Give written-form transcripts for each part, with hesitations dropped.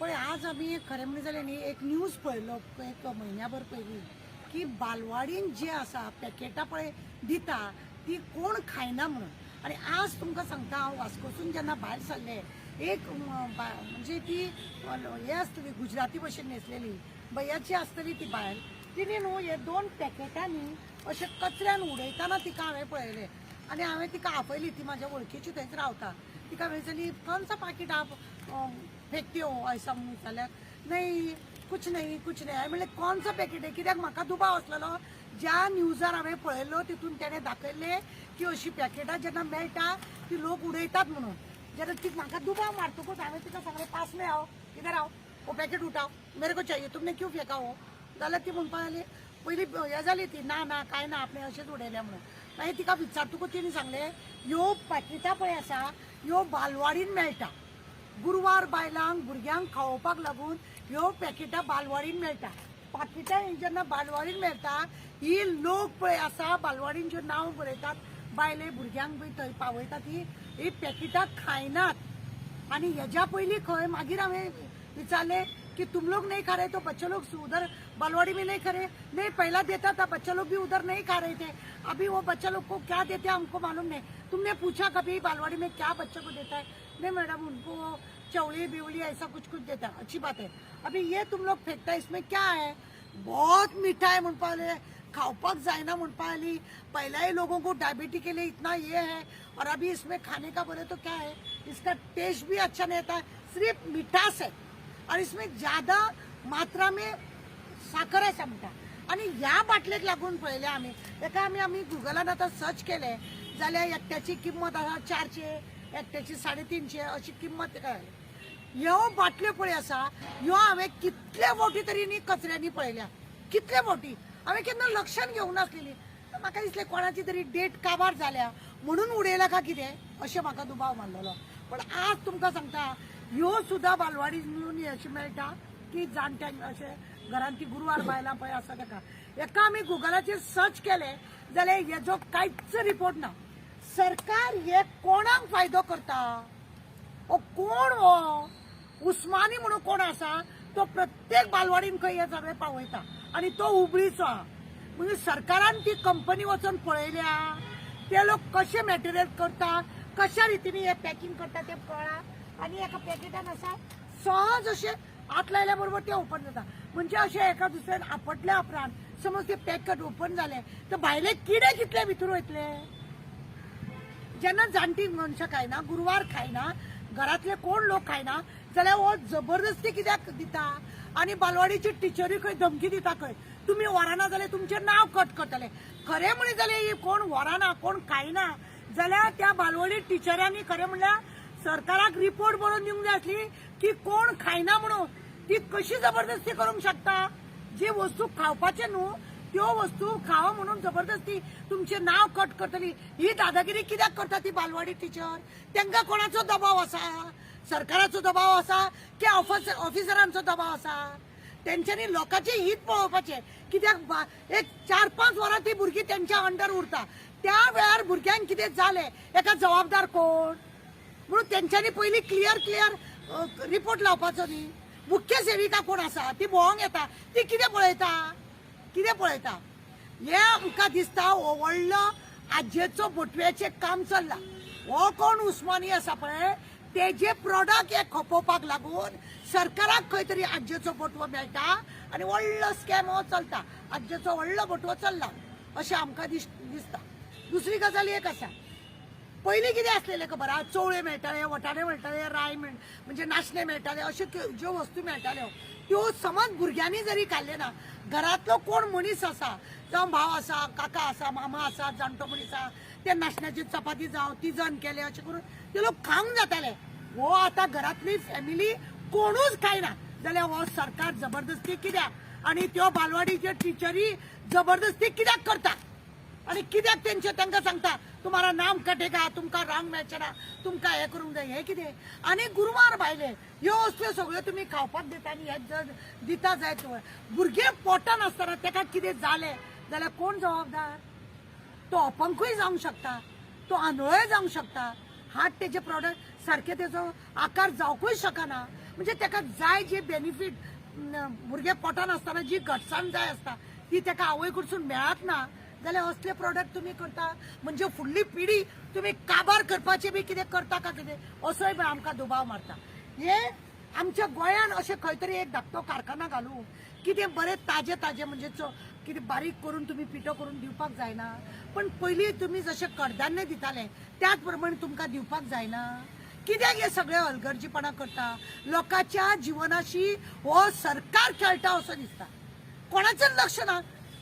पळय, आज आमी खरें म्हणलें जाल्यार न्ही, एक न्यूज पळयलो एक म्हयन्याभर पयलीं की बालवाडीन जे आसा पॅकेटां पळय दिता, ती कोण खायना म्हणून. आनी आज तुमकां सांगता, हांव वास्कोसून जेन्ना भायर सरलें, एक म्हणजे ती हे आसतली, गुजराती भशेन न्हेसलेली बयाची आसतली ती बायल, तिणे न्हू हे दोन पॅकेटां न्ही अशें कचऱ्यान उडयतना तिका हांवें पळयलें आनी हांवें तिका आपयली. ती म्हाज्या वळखीची, थंयच रावता. तिका हांवें विचारली, "कौन सा पाकीट आप फेकते हो ऐसा?" म्हणून विचारल्यार, "नहीं, कुछ नहीं, कुछ नहीं." हांवें म्हणलें, "कौन सा पॅकेट आहे?" कित्याक म्हाका दुबाव आसलेलो, ज्या न्यूजार हांवें पळयल्लो तितून तेणें दाखयल्लें की अशी पॅकेटां जेन्ना मेळटा ती लोक उडयतात म्हणून. जेन्ना ती म्हाका दुबाव मारतकूच हांवें तिका सांगलें, "पास में आओ, इधर आओ, वो पॅकेट उठाओ, मेरे को चाहिए, तुमने क्यों फेका हो?" जाल्यार ती म्हणपाक लागली, पयली हें जाली ती, "ना ना, कांय ना, आपणें अशेंच उडयलें" म्हणून. मागीर तिका विचारतकूच तिणें सांगलें, ह्यो पॅकेटां पळय आसा, ह्यो बालवाडीन मेळटा. गुरवार बायलांक, भुरग्यांक खावोवपाक लागून ह्यो पॅकेटां बालवाडीन मेळटा. पाकिटां ही जेन्ना बालवाडीन मेळटा, ही लोक पळय आसा, बालवाडीन ज्यो नांव बरयतात बायले, भुरग्यांक बी थंय पावयता, ती ही पॅकेटां खायनात. आणि हेज्या पयलीं खंय मागीर हांवें विचारलें कि तुम लोग नहीं खा रहे तो बच्चे लोग उधर बालवाड़ी में नहीं खा रहे? "नहीं, पहला देता था, बच्चा लोग भी उधर नहीं खा रहे थे. अभी वो बच्चा लोग को क्या देते हैं, हमको मालूम नहीं." "तुमने पूछा कभी बालवाड़ी में क्या बच्चे को देता है?" "नहीं मैडम, उनको चवली बिवली ऐसा कुछ कुछ देता है." "अच्छी बात है. अभी ये तुम लोग फेंकता है, इसमें क्या है?" "बहुत मीठा है" म्हणपा लागले, "खावपाक जायना" म्हणपा लागली. "पहला ही लोगों को डायबिटीज के लिए इतना ये है और अभी इसमें खाने का बोले तो क्या है? इसका टेस्ट भी अच्छा नहीं आता, सिर्फ मिठास है और इसमें ज्यादा मात्रा में साखर आसा" म्हणटा. आनी ह्या बाटलेक लागून पळयलें आमी, तेका आमी आमी गुगलान आतां सर्च केलें जाल्यार एकट्याची किंमत आसा 400, एकट्याची 350 अशी किंमत तेका घाली. ह्यो बाटल्यो पळय आसा, ह्यो हांवें कितले फावटी तरी न्ही कचऱ्यांनी पळयल्या. कितले फावटी हांवें केन्ना लक्षान घेवंक नासलेली. तर म्हाका दिसलें, कोणाची तरी डेट काबार जाल्या म्हणून उडयला का कितें, अशें म्हाका दुबाव मारलेलो. पण आज तुमकां सांगता, ह्यो सुद्दां बालवाडी न्ही अशें मेळटा की जाणट्यांक अशें घरांत ती गुरवार बायलां पळय आसा ताका. एका आमी गुगलाचेर सर्च केलें जाल्यार हेजो कांयच रिपोर्ट ना. सरकार हे कोणाक फायदो करता? हो कोण हो उस्मानी म्हणून कोण आसा, तो प्रत्येक बालवाडीन खंय हे सगळें पावयता आनी तो हुबळीचो आहा. म्हणजे सरकारान ती कंपनी वचून पळयल्या? ते लोक कशे मटेरियल करता, कशा रितीने हे पॅकिंग करता ते कळा. आनी एका पॅकेटान आसा, सहज अशें हात लायल्या बरोबर ते ओपन जाता. म्हणजे अशें एका दुसऱ्यान आपटल्या उपरांत समज ते पॅकेट ओपन जालें तर भायले किडे कितले भितर वयतले? जेन्ना जाणटी मनशां खायना, गुरवार खायना, घरातले कोण लोक खायना जाल्यार हो जबरदस्ती कित्याक दिता? आनी बालवाडीची टिचरी खंय धमकी दिता खंय, तुमी व्हरना जाल्यार तुमचें नांव कट करतले. खरें म्हणीत जाल्यार ही कोण व्हरना, कोण खायना जाल्यार त्या बालवाडी टिचरांनी खरें म्हणल्यार सरकाराक रिपोर्ट बरोवन दिवंक जाय आसली की कोण खायना म्हणून. ती कशी जबरदस्ती करूंक शकता? जी वस्तू खावपाचे न्हू त्यो वस्तू खावा म्हणून जबरदस्ती तुमचें नांव कट करतली, ही दादागिरी कित्याक करता ती बालवाडी टिचर? तांकां कोणाचो दबाव आसा? सरकाराचो दबाव आसा की ऑफिसरांचो दबाव आसा? तेंच्यांनी लोकांचें हित पळोवपाचें. कित्याक एक 4-5 वरां ती भुरगीं तेंच्या अंडर उरता. त्या वेळार भुरग्यांक कितें जालें, हेका जबाबदार कोण? म्हणून तेंच्यांनी पयलीं क्लियर क्लियर रिपोर्ट लावपाचो न्ही. मुख्य सेविका कोण आसा, ती भोंवंक येता, ती कितें पळयता, कितें पळयता? हें आमकां दिसता, हो व्हडलो आजयेचो बोटव्याचें काम चल्लां. हो कोण उस्मानी आसा पळय, तेजे प्रोडक्ट हे खपोवपाक लागून सरकाराक खंय तरी आजयेचो बोटवो मेळटा आनी व्हडलो स्कॅम हो चलता. आजयेचो व्हडलो बोटवो चल्ला अशें आमकां दिसता. दुसरी गजाल एक आसा. पयलीं कितें आसलेलें खबर आहा? चवळे मेळटाले, वटाणे मेळटाले, राय म्हणजे नाशणे मेळटाले. अश्यो ज्यो वस्तू मेळटाल्यो त्यो समज भुरग्यांनी जरी खाल्ले ना, घरांतलो कोण मनीस आसा, जावं भाव आसा, काका आसा, मामा आसा, जाणटो मनीस आसा, ते नाशण्याची चपाती जावं तिजन केले अशें करून ते लोक खावंक जाताले. हो आतां घरांतली फॅमिली कोणूच खायना जाल्यार हो सरकार जबरदस्ती कित्याक आनी त्यो बालवाडीच्यो टिचरी जबरदस्ती कित्याक करता? आणि कित्याक तेंचे तांकां सांगता, तुम्हाला नाम कटेगा, तुमकां रांग मेळचें ना, तुमकां हें करूंक जाय? हें कितें? आनी गुरवार बायले ह्यो असल्यो सगळ्यो तुमी खावपाक दिता आनी हे जर दिता जायत, भुरगें पोटान आसतना ताका कितें जालें जाल्यार कोण जबाबदार? तो अपंगूय जावंक शकता, तो आंधळोय जावंक शकता. हार्ट तेजे प्रॉडक्ट सारके तेजो आकार जावंकूय शकना. म्हणजे ताका जाय जे बेनिफीट भुरगे पोटान आसतना जी घटसाण जाय आसता ती ताका आवय कडसून मेळत ना जाल्यार असले प्रोडक्ट तुमी करता म्हणजे फुडली पिढी तुमी काबार करपाचे बी कितें करता का कितें असोय बी आमकां दुबाव मारता. हे आमच्या गोंयान अशें खंय तरी एक धाकटो कारखाना घालून कितें बरें ताजें ताजें म्हणजे कितें बारीक करून तुमी पिठो करून दिवपाक जायना, पण पयलीं तुमी जशें कडधान्य दिताले त्याच प्रमाणे तुमकां दिवपाक जायना. कित्याक हे सगळे हलगर्जीपणा करता? लोकांच्या जिवनाशी हो सरकार खेळटा असो दिसता. कोणाचें लक्ष ना.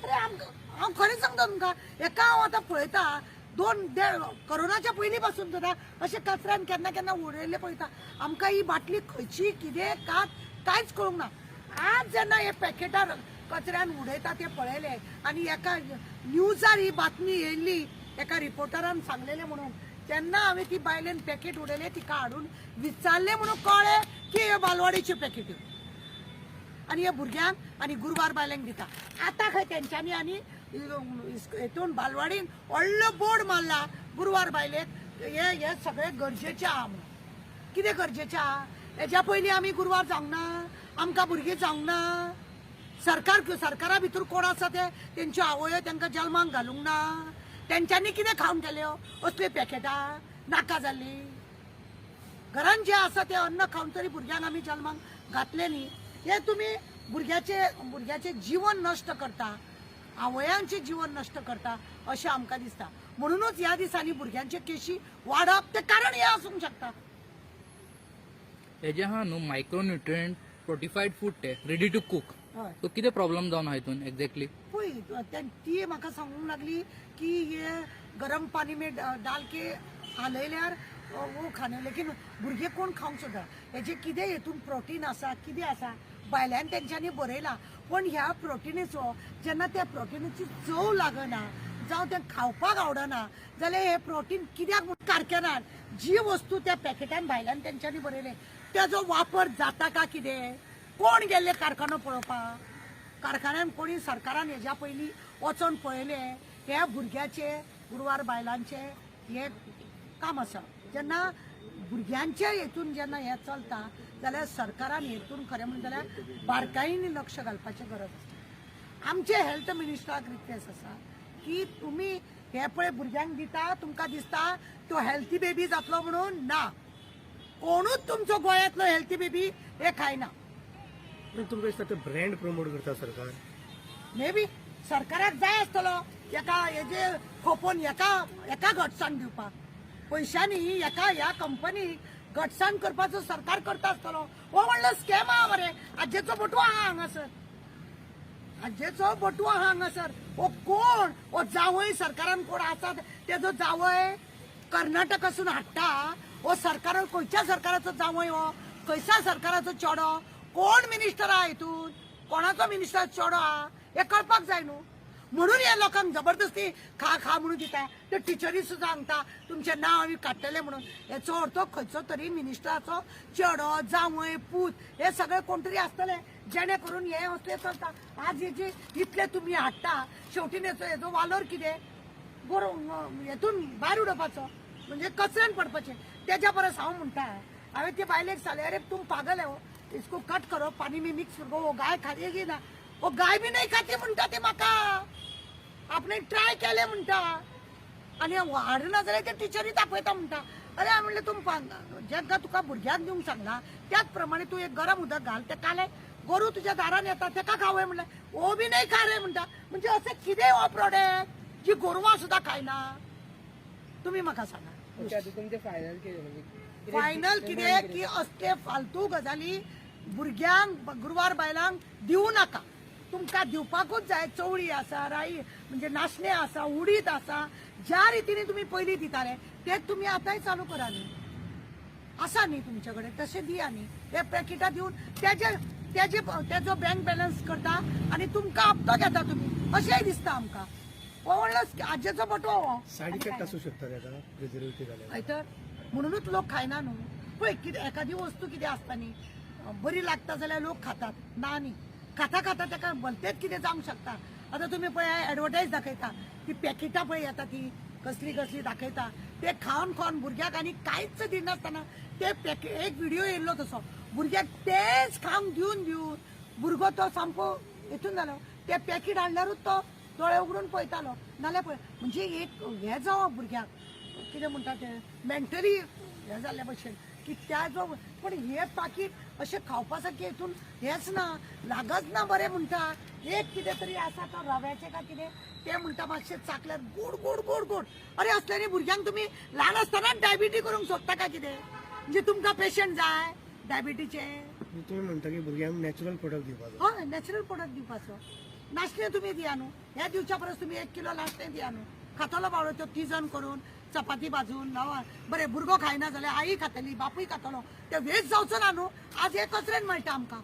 अरे आमकां हांव खरें सांगता तुमकां, एका हांव आतां पळयता दोन देड कोरोनाच्या पयलीं पासून सुद्दां अशें कचऱ्यान केन्ना केन्ना उडयल्लें पळयता. आमकां ही बाटली खंयची कितें कांयच कळूंक ना. आज जेन्ना हे पॅकेटां कचऱ्यान उडयता ते पळयले आनी एका न्यूजार ही बातमी येयल्ली एका रिपोर्टरान सांगलेलें म्हणून, तेन्ना हांवें ती बायलेन पॅकेट उडयलें तिका हाडून विचारलें म्हणून कळ्ळें की हे बालवाडीचे पॅकेट आनी हे भुरग्यांक आनी गुरवार बायलांक दिता. आतां खंय तेंच्यांनी आनी हेतून बालवाडीन व्हडलो बोर्ड मारला गुरवार बायलेक हे हे सगळें गरजेचें आहा म्हणून. कितें गरजेचें आहा? हेज्या पयलीं आमी गुरवार जावंक ना, आमकां भुरगीं जावंक ना. सरकार सरकारा भितर कोण आसा ते तेंच्यो आवयो तांकां जल्माक घालूंक ना. तेंच्यांनी कितें खावन केल्यो असलीं पॅकेटां नाका जाल्लीं. घरान जें आसा तें अन्न खावन तरी भुरग्यांक आमी जल्माक घातलें न्ही. हे तुमी भुरग्याचें जिवन नश्ट करता, आवयांचें जिवन नश्ट करता अशें आमकां दिसता. म्हणुनूच ह्या दिसांनी भुरग्यांचे केशी वाडप तें कारण हें आसूंक शकता. हेजे आहा न्हू मायक्रो न्युट्रिएंट फोर्टिफायड फूड ते रेडी टू कूक, हय. सो कितें प्रॉब्लम जावन आहा हितून एक्झॅक्टली? पळय ती म्हाका सांगूंक लागली की हे गरम पाणी में डाल के हालयल्यार वो खाणे, लेकीन भुरगे कोण खावंक सोदना. हेजे कितें हेतून प्रोटीन आसा कितें आसा भायल्यान तेंच्यांनी बरयलां, पूण ह्या प्रोटिनीचो जेन्ना त्या प्रोटिनाची चव लागना जावं तें खावपाक आवडना जाल्यार हे प्रोटीन कित्याक म्हूण कारखान्यान जी वस्तू त्या पॅकेटान भायल्यान तेंच्यांनी बरयलें तेजो वापर जाता का कितें? कोण गेल्ले कारखानो पळोवपाक? कारखान्यान कोणी सरकारान हेज्या पयलीं वचोन पळयलें? ह्या भुरग्याचे गुरवार बायलांचे हे काम आसा. जेन्ना भुरग्यांचे हेतून जेन्ना हें चलता जाल्यार सरकारान हेतून खरें म्हणटा जाल्यार बारकायेन लक्ष घालपाचें गरज आसा. आमचे हेल्थ मिनिस्टराक रिक्वेस्ट आसा की तुमी हे पळय भुरग्यांक दिता, तुमकां दिसता तो हेल्थी बेबी जातलो म्हणून, ना, कोणूच तुमचो गोंयांतलो हेल्थी बेबी हे खायना. तुमकां दिसता ते ब्रँड प्रमोट करता सरकार? मे बी सरकाराक जाय आसतलो एका हेजे खोपोवन एका एका घटसाण दिवपाक, पयशांनी एका ह्या कंपनीक घटसाण करपाचो सरकार करता आसतलो. हो व्हडलो स्कॅम आहा मरे. आजेचो बटवो आहा हांगासर, आजेचो बटवो आहा हांगासर. हो कोण हो जावय सरकारान कोण आसा तेजो जावय कर्नाटकासून हाडटा. हो सरकार खंयच्या सरकाराचो जावय, हो खंयच्या सरकाराचो चेडो, कोण मिनिस्टर आहा हितून, कोणाचो मिनिस्टर चेडो आहा हें कळपाक जाय न्हू. म्हणून हे लोकांक जबरदस्ती खा खा म्हणून दिता. ते टिचरी सुद्दां सांगता तुमचें नांव आमी काडटले म्हणून. हेचो अर्थ खंयचो तरी मिनिस्टराचो चेडो जावय पूत हे सगळे कोण तरी आसतले जेणे करून हे असले चलता. आज हेजे इतले तुमी हाडटा शेवटी हेजो वालोर कितें? बरो हेतून भायर उडोवपाचो म्हणजे कचऱ्यान पडपाचें. तेज्या परस हांव म्हणटा, हांवें ते बायलेक सांगलें, अरे तुम पागल है हो, इसको कट करो पानी में मिक्स करो, वो गाय खाएगी ना. वो गाय बी नाही खाती म्हणटा ती म्हाका, आपणे ट्राय केलें म्हणटा. आनी हाडना जाल्यार ते टिचरी दाखयता म्हणटा. अरे हांवें म्हणलें तुम जेन्ना तुका भुरग्यांक दिवंक सांगला त्याच प्रमाणे तूं एक गरम उदक घाल, ते काले गोरू तुज्या दारान येता तेका खावय म्हणलें, वो बी नाही खा रे म्हणटा. म्हणजे अशें कितें हो प्रोडक्ट जी गोरवां सुद्दां खायना? तुमी म्हाका सांगा. तुमचें फायनल कितें म्हणजे फायनल कितें की असले फालतू गजाली भुरग्यांक गुरवार बायलांक दिवं नाका. तुमकां दिवपाकूच जाय. चवळी आसा, राई म्हणजे नाशणे आसा, उडीद आसा, ज्या रितीने तुमी पयलीं दिताले तेच तुमी आतांय चालू करा न्ही. आसा न्ही तुमचे कडेन तशें दिया न्ही. हे पॅकेटां दिवन तेजे तेजे तेजो बँक बॅलन्स करता आनी तुमकां हप्तो घेता तुमी अशेंय दिसता आमकां. हो व्हडलो आजेचो बटवो हो. सायड इफेक्ट आसूं शकता ताका प्रिजर्वेटीव घाल्यार. हय तर म्हणूनच लोक खायना न्हू. पळय कितें एखादी वस्तू कितें आसता न्ही बरी लागता जाल्यार लोक खातात ना न्ही, खाता खाता ताका भलतेच कितें जावंक शकता. आतां तुमी पळय एडवर्टायज दाखयता ती पॅकेटां पळय येता ती कसली कसली दाखयता, ते खावन खावन भुरग्याक आनी कांयच दिनासतना ते पॅके एक व्हिडिओ येयल्लो तसो भुरग्याक तेच खावंक दिवन दिवन भुरगो तो सामको हेतून जालो. ते पॅकेट हाडल्यारूच तो दोळे उगडून पळयतालो, नाल्यार पळय म्हणजे एक हें जावप भुरग्याक कितें म्हणटा तें मेंटली हें जाल्ल्या भशेन की त्या जो. पण हे पाकीट अशें खावपा सारकें हितून हेंच ना, लागच ना बरें म्हणटा. एक कितें तरी आसा तो रव्याचें काय कितें तें म्हणटा, मातशें चाकल्यार गोड गोड गोड गोड. अरे असल्यांनी भुरग्यांक तुमी ल्हान आसतनाच डायबिटी करूंक सोदता काय कितें? म्हणजे तुमकां पेशंट जाय डायबिटीचे? तुम्ही म्हणता की भुरग्यांक नॅचरल प्रोडक्ट दिवपाचो. हय, नॅचरल प्रोडक्ट दिवपाचो. नाशणें तुमी दिया न्हू, हें दिवच्या परस तुमी 1 किलो नाशणें दिया न्हू. खातलो बावडो त्यो तिजन करून चपाती भाजून लावा. बरें भुरगो खायना जाल्यार आई खातली, बापूय खातलो, ते वेस्ट जावचो ना न्हू. आज हें कचऱ्यान मेळटा आमकां,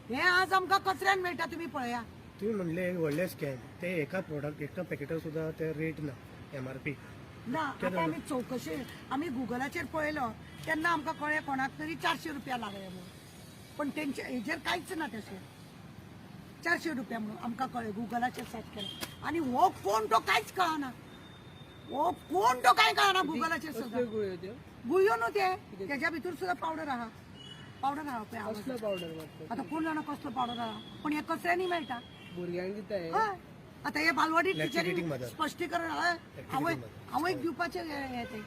हें आज आमकां कचऱ्यान मेळटा, तुमी पळया. तुम्ही म्हणले एक व्हडले स्कॅम, ते एका प्रोडक्ट एका पॅकेटार सुद्दां ते रेट ना एमआरपी ना. आतां आमी चवकशी आमी गुगलाचेर पळयलो तेन्ना आमकां कळ्ळें कोणाक तरी 400 रुपया लागले म्हणून, पण तेंचे हेजेर कांयच ना तशें. 400 रुपया म्हणून आमकां कळ्ळें, गुगलाचेर सर्च केलें. आनी हो कोण तो कांयच कळना, हो कोण तो कांय कळना गुगलाचेर सुद्दां. कसल्यो गुळयो त्यो? गुळयो न्हू ते, तेज्या भितर सुद्दां पावडर आहा, पावडर आहा पळय आवाज. कसलो पावडर मारता? आतां कोण जाणा कसलो पावडर आहा, पण हे कचऱ्यांनी मेळटा. भुरग्यांक दिता हे? हय, आतां हे बालवाडी Lactating टिचरी mother. स्पश्टीकरण. हय, आवय आवयक दिवपाचें हें तें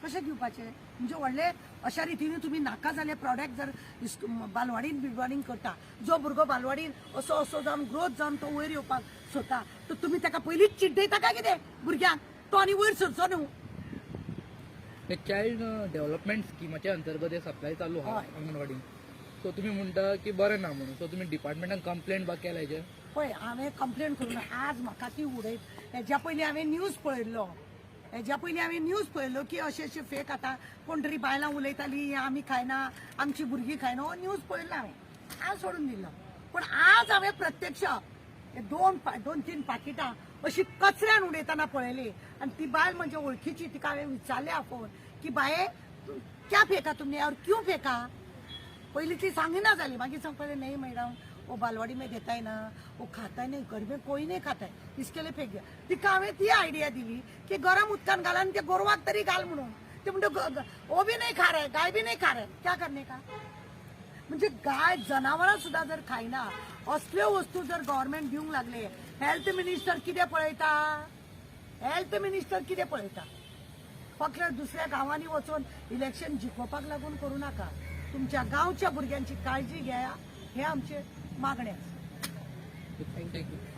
कशें दिवपाचें? म्हणजे व्हडले अशा रितीन तुमी नाका जाल्ले प्रॉडक्ट जर बालवाडीन बिलवाडीन करता, जो भुरगो बालवाडीन असो असो जावन ग्रोथ जावन तो वयर येवपाक सोदता, तर तुमी ताका पयलींच चिड्डयता काय कितें भुरग्यांक? तो आनी वयर सरचो न्हू. ते चायल्ड डेव्हलपमेंट स्किमाच्या अंतर्गत हे सप्लाय चालू आहा हय. अंगणवाडीन. सो तुमी म्हणटा की बरें ना म्हणून, सो तुमी डिपार्टमेंटान कंप्लेंट बा केला हेजेर? पळय, हांवें कंप्लेन करून आज म्हाका ती उडयत. हेज्या पयलीं हांवें न्यूज पळयल्लो, हेज्या पयलीं हांवें न्यूज पळयल्लो की अशें अशें फेक आतां कोण तरी बायलां उलयतालीं, हें आमी खायना, आमची भुरगीं खायना, हो न्यूज पळयल्लो हांवें, आज सोडून दिल्लो. पण आज हांवें प्रत्यक्ष हे दोन तीन पाकिटां अशी कचऱ्यान उडयतना पळयली. आनी ती बायल म्हणजे वळखीची, तिका हांवें विचारलें आपोवन की बाये क्या फेका तुमने और क्यों फेका? पहली ती सांगिना जाली, मागीर सांगपाक नहीं मॅडम, वो बालवाड़ी में देता है ना, वो खाता है नहीं, घर में कोई नहीं खाता है, इसके लिए फेक दिया. तिका हांवें ती आयडिया दिली की गरम उदकान घाल आनी ते गोरवाक तरी घाल म्हणून. ते म्हणटा वो भी नहीं खा रहा है, गाय भी नहीं खा रहा है, क्या करने का? म्हणजे गाय जनावरां सुद्दां जर खायना असल्यो वस्तू जर गव्हर्मेंट दिवंक लागले, हेल्थ मिनिस्टर कितें पळयता? हेल्थ मिनिस्टर कितें पळयता? फक्त दुसऱ्या गांवांनी वचून इलेक्शन जिखोवपाक लागून करूं नाका. तुमच्या गांवच्या भुरग्यांची काळजी घेया, हे आमचे मागणें आसा. Thank you.